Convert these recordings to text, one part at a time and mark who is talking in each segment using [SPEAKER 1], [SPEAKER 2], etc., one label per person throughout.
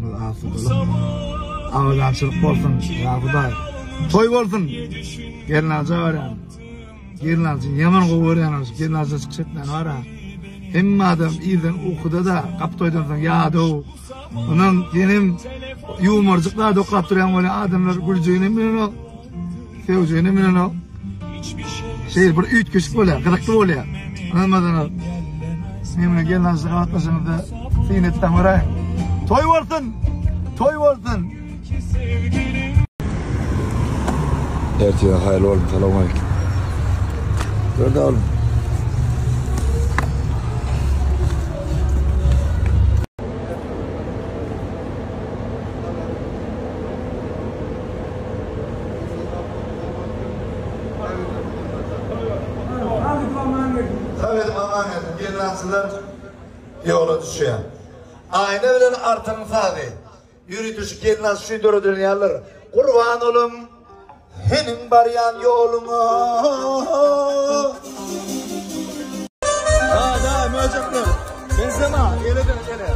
[SPEAKER 1] Asudalyk, abadançylyk bolsun, ýa Hudaý. Toý bolsun. Gelnalyja barýan. Gelnalyjy ýaman gowy görýän şu gelnalyja çykyş etmäni bar-a. Hemme adam irden ukuda-da, gapy toýdan soň ýadaw. Ondan senem ýumarjyk zat okap durýan bolýan adamlar güljeginem bilenok, sögjeginem bilenok. Şeýle bir üýtgeşik bolýar, gyzykly bolýar. Ynanmasaňyz, men bilen gelnalyjy gabatlaşaňyzda syn etseň göräýiň. Toý bolsun! Toý bolsun!
[SPEAKER 2] Ertire haýyrly bolsun, salowmaleýkim. Görde oglum.
[SPEAKER 1] Sag edip aman gelsin. Gelnaçylar ýola düşýär. Aýna bilen artygyň sazy. Ýörite şu gelnaçy üçin döredilen ýalydyr. Gurban olum seniň barýan ýoluňa. Da da möjekler. Benzema ele dön ele.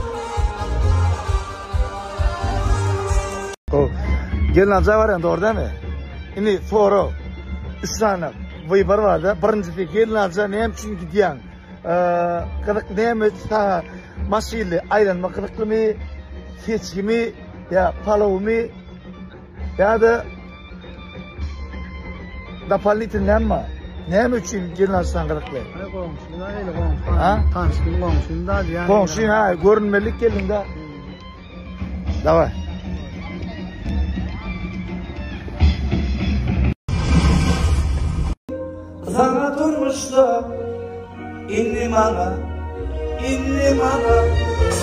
[SPEAKER 1] Gelnaça barýan dogry dälmi? Indi sorag. Üç sany wybar barda. Birinjisi gelnaça näme üçin gidýäň? Gyzyk näme saňa maşynly aýlanmak gyzyklymy? Seçgimi ýa palawmy? Ýa-da dopolinitelny näme bar? Näme üçin gelnaçdan gyzykly?
[SPEAKER 3] Goňşy, nähili goňşy? Ha? Tanşym goňşym da diýýän.
[SPEAKER 1] Goňşy ha, görünmelik geldiňde. Daway.
[SPEAKER 4] Saňa durmuşda indi maňa, indi maňa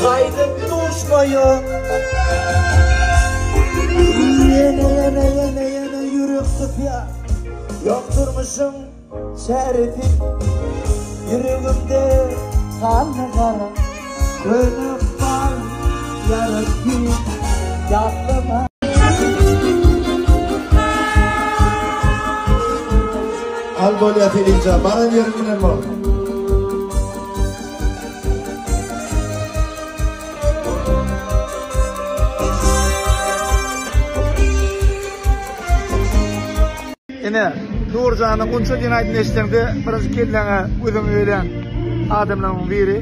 [SPEAKER 4] gaýdyp duşmaýa. Ýene, ýene, ýene, ýene ýürek sypýar. Ýok durmuşyň Çäresi ýüregimde galdy gara Köne ykbal ýarasy ýatlama.
[SPEAKER 1] Al bolýa Selimjan, baran ýeriň bilen bol. Ine, Nurjanyň Gunça diýen aýdymy eşitseňde, birinji kelläňe gözüňe gelýän adamlaryň biri.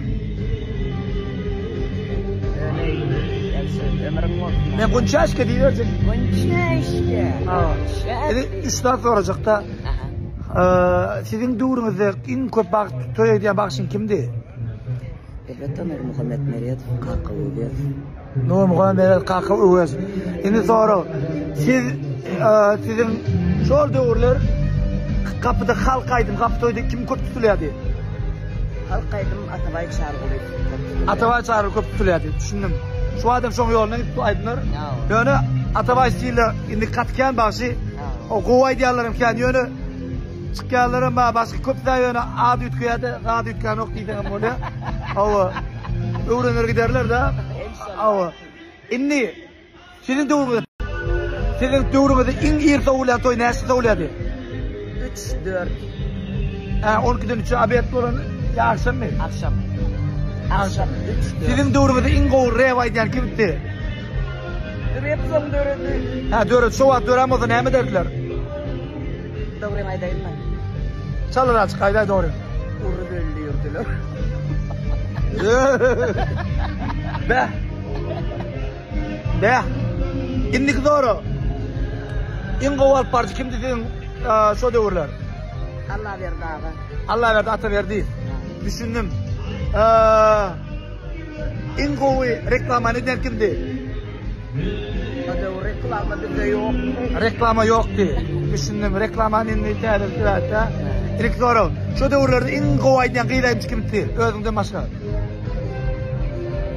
[SPEAKER 1] Men Gunça işke diýiberjek.
[SPEAKER 5] Gunça işke.
[SPEAKER 1] Indi üç zat sorajakda. Siziň döwrüňizde iň köp bagt toý edýän bagşyň kimdi?
[SPEAKER 5] Elbetde Nurmuhammet Meredow, Kaka Öwezow.
[SPEAKER 1] Nurmuhammet Meredow, Kaka Öwezow. Indi sorag. Siz siziň şol döwürler gapyda halk aýdym, gapy toýda kim köp tutulýardy?
[SPEAKER 5] Halk aýdym Atabaý Çarygulyýew köp tutulýardy.
[SPEAKER 1] Atabaý Çaryguly köp tutulýardy, düşündim. Şu adam şoň ýoluna gidip bu aýdymlar. Ýöne Atabaý stili indi gaty kän bagşy. O gowy aýdýanlar hem kän, ýöne Çykýanlaram bar, başga köp zat ýöne ady üýtgeýär-de, zady üýtgänok diýseňem bolýar. Hawa. Öwrener giderler-de. Hawa. Indi siziň döwrüňizde siziň döwrüňizde iň ir sowulýan toý näçe sowulýardy?
[SPEAKER 5] 3, 4.
[SPEAKER 1] Hä, 12-den 3-e obed bolan ýa agşammy?
[SPEAKER 5] Agşam. Agşam 3, 4.
[SPEAKER 1] Siziň döwrüňizde iň gowy rep aýdýan kimdi?
[SPEAKER 5] Rep soň döredi.
[SPEAKER 1] Hä, döredi. Şo wagt dörän bolsa näme ederdiler?
[SPEAKER 5] Dogrymy aýdaýynmy?
[SPEAKER 1] Çalar açyk aýdaý dogry.
[SPEAKER 5] Urup öldürdiler.
[SPEAKER 1] Bäh. Bäh. Indiki soru. Iň gowy alyp baryjy kimdi siziň şo döwürler?
[SPEAKER 5] Allaberdi aga.
[SPEAKER 1] Allaberdi Ataberdiýew. Düşündim. Iň gowy reklamany eden kimdi?
[SPEAKER 5] O döwür reklama bizde ýokdy.
[SPEAKER 1] Reklama ýokdy. Düşündim. Reklamany indi täze zat-da. Ilki sorag. Şo döwürlerde iň gowy aýdýan gyz aýdymçy kimdi? Özüňden başga.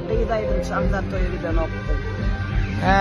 [SPEAKER 5] Gyz aýdymçy aňsat toýa gidenokdy.
[SPEAKER 1] Hä.